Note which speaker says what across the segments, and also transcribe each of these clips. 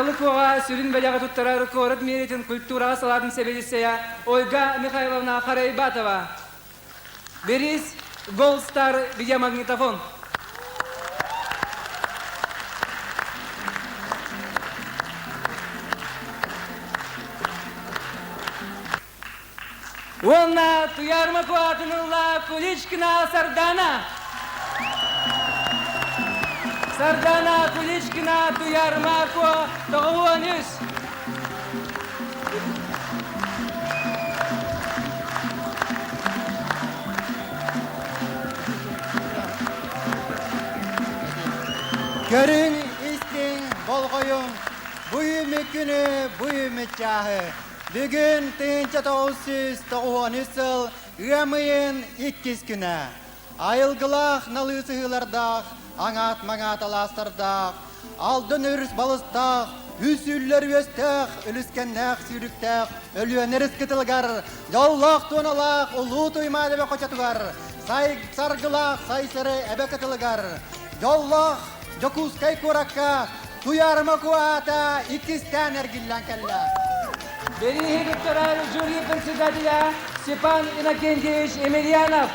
Speaker 1: Айталы Куоҕа сүрүн бэлэҕи туттарар куорат мэритин культураҕа салаатын сэбиэдиссэйэ Ольга Михайловна Харайбатова. Бириис Gold Star видеомагнитофон. Уонна Туйаарма куатын ылла Куличкина Сардана. Сардана Куличкина Туйаарма Куо 93.
Speaker 2: Көрүҥ, истиҥ, болҕойуҥ, бу үүммүт күнү, бу үүммүт чааһы. Бүгүн 1993 сыл ыам ыйын иккис күнэ. Айылгылаах налыы сыһыылардаах, аҥаат-маҥаат алаастардаах, Алдан өрүс балыстаах, үс үллэр үөстээх, үлүскэннээх сүүрүктээх Өлүөнэ өрүс кытылыгар, дьоллоох туоналаах Улуу Туймаада эбэ хочотугар, сай саргылаах Сайсары эбэ кытылыгар, дьоллоох Дьокуускай куоракка Туйаарыма куо аата иккистээн эргиллэн кэллэ.
Speaker 1: Бирииһи туттарар жюри председателя Степан Иннокентьевич Емельянов.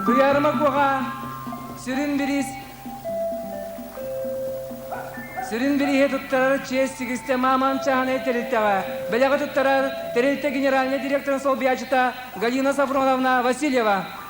Speaker 1: Туйаарыма Куоҕа сүрүн бириис Сүрүн бирииһи туттарар чиэс сигистэ Мааман чааһынай тэрилтэҕэ бэлэҕи туттарар тэрилтэ генеральнай директорын солбуйааччыта Галина Сафроновна Васильева.